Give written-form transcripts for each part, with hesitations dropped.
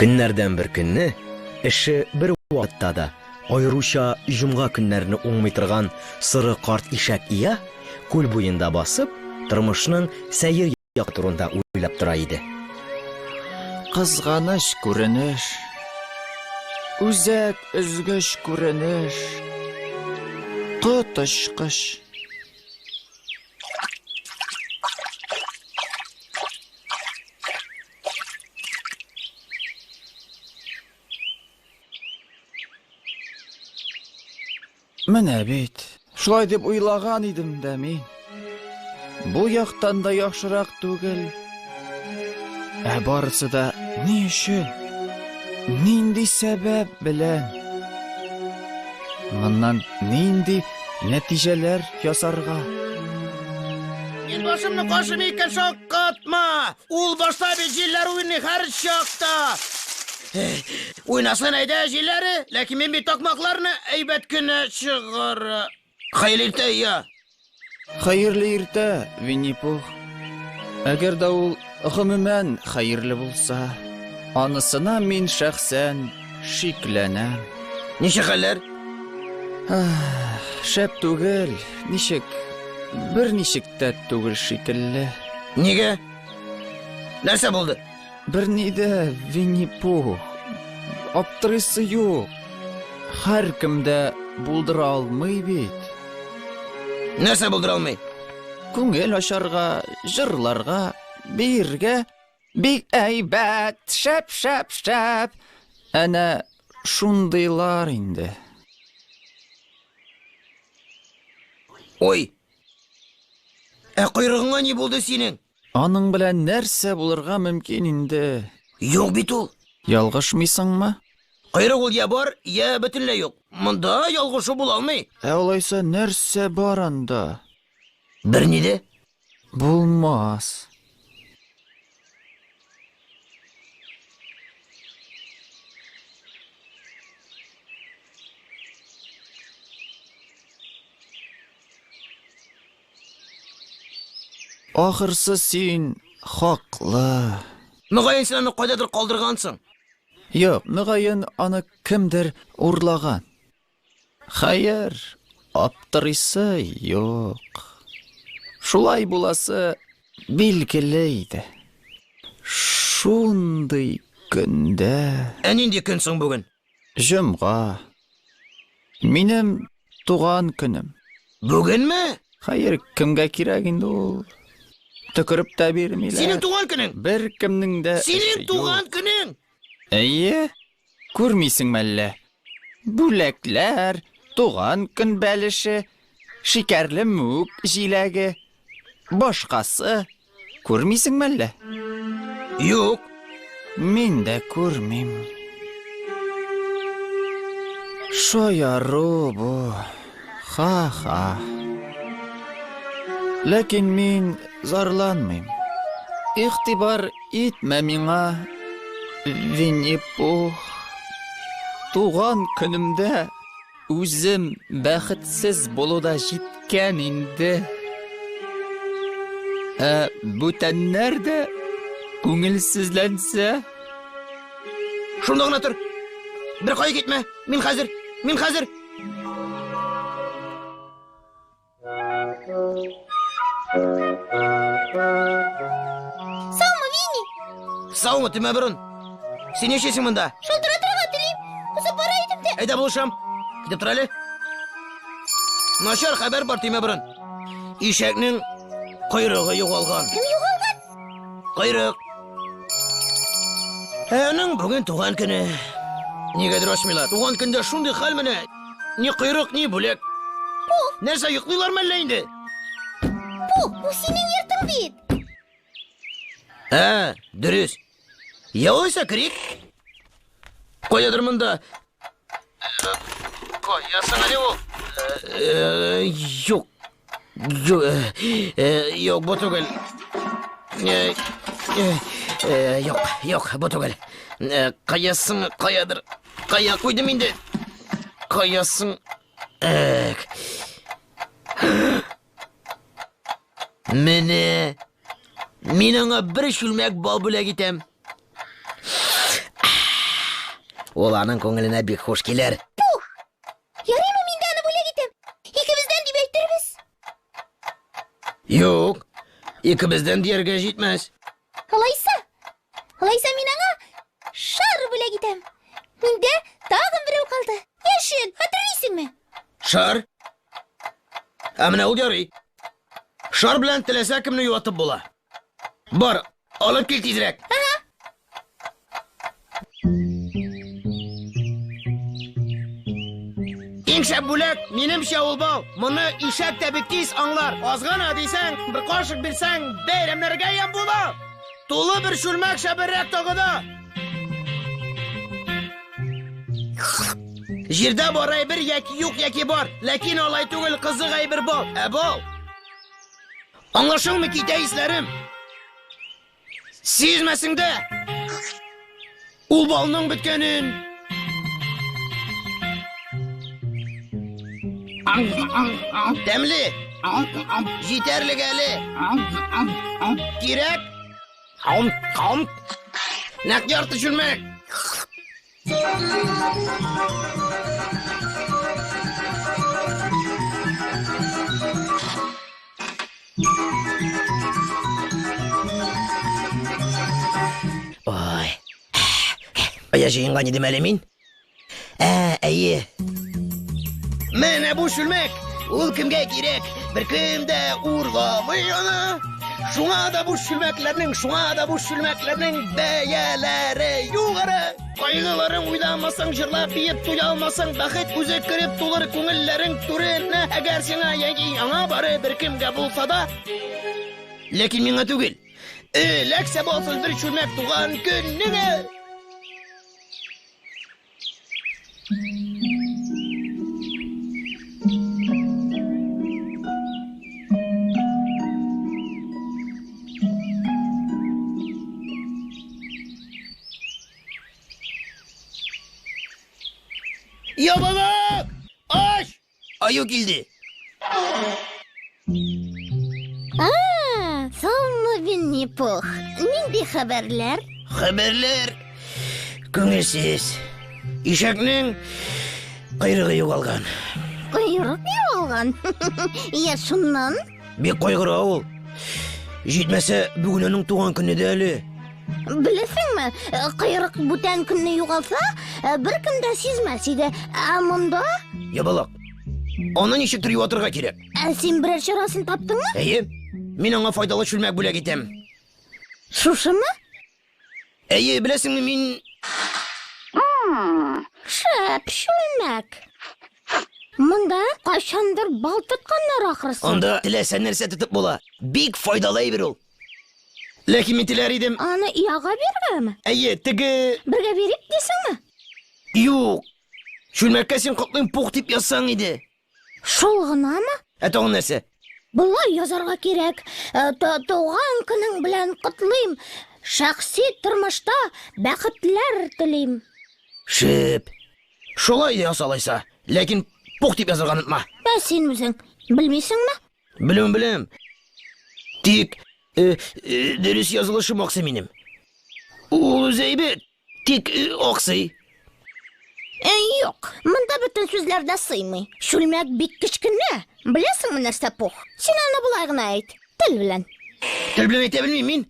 Көннәрдән бер көнне эше бер вакытта да, аеруча җомга көннәрне уңмый торган соры карт ишәк Ия, күл буенда басып, тормышның сәер ягы турында уйлап тора иде. Кызганыч күренеш. Үзәк өзгеч күренеш. Коточкыч. Менә бит, шулай дип уйлаган идем дә мин. Бу яктан да яхшырак түгел. Ә барысы да ни өчен? Нинди сәбәп белән? Моннан нинди нәтиҗәләр ясарга? Мин башымны кашым икән шаккатма! Ул башта бит җилләр уйный һәр чакта. Уйнасын әйдә җилләре, ләкин мин бит такмакларны әйбәт кенә чыгара. Хәерле иртә, я. Хәерле иртә, Винни-Пух. Әгәр дә ул гомумән хәерле булса, анысына мин шәхсән шикләнәм. Ничек хәлләр? Шәп түгел, ничек, берничек тә түгел шикелле. Нигә? Нәрсә булды? Берни дә, Винни-Пух. Аптырыйсы юк. Һәркем дә булдыра алмый бит. Нәрсә булдыра алмый? Күңел ачарга, җырларга, биергә бик әйбәт, шәп, шәп, шәп. Әнә шундыйлар инде. Ой. Ә койрыгыңа ни булды синең? Аның белән нәрсә булырга мөмкин инде? Юк бит ул. Ялгышмыйсыңмы? Койрык ул я бар, я бөтенләй юк. Монда ялгышу була алмый. Ә алайса нәрсә бар анда? Берни дә. Булмас. Ахырсы син хаклы. Мөгаен син аны кайдадыр калдыргансың. Юк, мөгаен аны кемдер урлаган. Хәер, аптырыйсы юк. Шулай буласы билгеле иде. Шундый көндә. Ә нинди көн соң бүген? Җомга. Минем туган көнем. Бүгенме? Хәер, кемгә кирәк инде ул? Төкереп тә бирмиләр. Синең туган көнең? Беркемнең дә Синең туган көнең? Әйе. Күрмисеңме әллә? Бүләкләр, туган көн бәлеше, шикәрле мүк җиләге, башкасы. Күрмисеңме әллә? Юк. Мин дә күрмим. Шаяру бу. Ха-ха. Ләкин мин зарланмыйм. Игътибар итмә миңа, Винни-Пух. Туган көнемдә үзем бәхетсез булу да җиткән инде. Ә бүтәннәр дә күңелсезләнсә? Шунда гына тор. Бер кая китмә. Мин хәзер. Мин хәзер. Саумы, Винни? Саумы, Төмәборын. Син нишлисең монда? Шылтыратырга телим. Узып бара идем дә. Әйдә булышам. Китеп тор әле. Начар хәбәр бар, Төмәборын. Ишәкнең койрыгы югалган. Кем югалган? Койрык. Ә аның бүген туган көне. Нигәдер ачмыйлар. Туган көндә шундый хәл менә. Ни койрык, ни бүләк. Пух. Нәрсә, йоклыйлармы әллә инде? Пух, бу синең йортың бит. Ә, дөрес. Я алайса керик. Каядыр монда. Кая соң әле ул? Юк. Юк, юк, бу түгел. Юк, юк, бу түгел. Кая соң, каядыр? Кая куйдым инде? Кая соң? Эк. Менә. Мин аңа бер чүлмәк бал бүләк итәм. Ул аның күңеленә бик хуш килер. Пух! Ярыймы мин дә аны бүләк итәм? Икебездән дип әйтербез. Юк, икебездән дияргә җитмәс. Алайса, алайса мин аңа шар бүләк итәм. Миндә тагын берәү калды. Яшел, хәтерлисеңме? Шар? Ә менә ул ярый. Шар белән теләсә кемне юатып була. Бар, алып кил тизрәк. Иң шәп бүләк, минемчә ул бал. Моны ишәк тә бик тиз аңлар. Аз гына дисәң, бер кашык бирсәң, бәйрәмнәргә ямь була. Тулы бер чүлмәк шәберәк тагы да. Җирдә бар әйбер яки юк яки бар, ләкин алай түгел кызык әйбер бал. Ә бал Аңлашылмый китә исләрем. Сизмәсең дә. Ул балның беткәнен. Тәмле. Җитәрлек әле. Кирәк. Нәкъ ярты чүлмәк. Ой. Кая җыенган идем әле мин? Ә, әйе. Менә бу чүлмәк. Ул кемгә кирәк? Беркем дә урламый аны. Шуңа да бу чүлмәкләрнең, шуңа да бу чүлмәкләрнең бәяләре югары. Кайгыларың уйламасаң, җырлап биеп туя алмасаң, бәхет үзе кереп тулыр күңелләрең түренә. Әгәр сиңа яки аңа бары беркемгә булса да, ләкин миңа түгел. Эләксә булсын бер чүлмәк туган көннеңә. Ябалак! Ач! Аю килде. А, саумы, Винни-Пух. Нинди хәбәрләр? Хәбәрләр күңелсез. Ишәкнең койрыгы югалган. Койрык югалган? Я шуннан? Бик кайгыра ул. Җитмәсә, бүген аның туган көне дә әле. Беләсеңме, койрык бүтән көнне югалса, беркем дә сизмәс иде. Ә монда? Ябалак. Аны ничектер юатырга кирәк. Ә син берәр чарасын таптыңмы? Әйе. Мин аңа файдалы чүлмәк бүләк итәм. Шушымы? Әйе, беләсеңме, мин Шәп чүлмәк. Монда кайчандыр бал тотканнар ахрысы. Анда теләсә нәрсә тотып була. Бик файдалы әйбер ул. Ләкин мин теләр идем. Аны яга биргәме? Әйе, теге... Бергә бирик дисеңме? Юк. Чүлмәккә син котлыйм пух дип язсаң иде. Шул гынамы? Ә тагын нәрсә? Болай язарга кирәк. Э, туган көнең белән котлыйм. Шәхси тормышта бәхетләр телим. Шәп. Шулай яз алайса. Ләкин пух дип язарга онытма. Ә син үзең белмисеңме? Белем, белем. Тик э, э, дөрес язылышым аксый минем. Ул үзе әйбәт, тик э, аксый. Э, юк, монда бөтен сүзләр дә сыймый. Чүлмәк бик кечкенә. Беләсеңме нәрсә, Пух? Син аны болай гына әйт, тел белән. Тел белән әйтә белмим мин.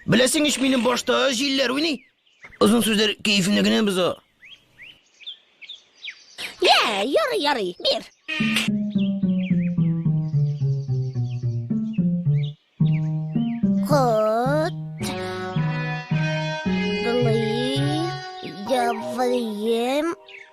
Беләсең ич, минем башта җилләр уйный. Озын сүзләр кәефемне генә боза. Йә, ярый, ярый, бир. Кот. Лы. Явы.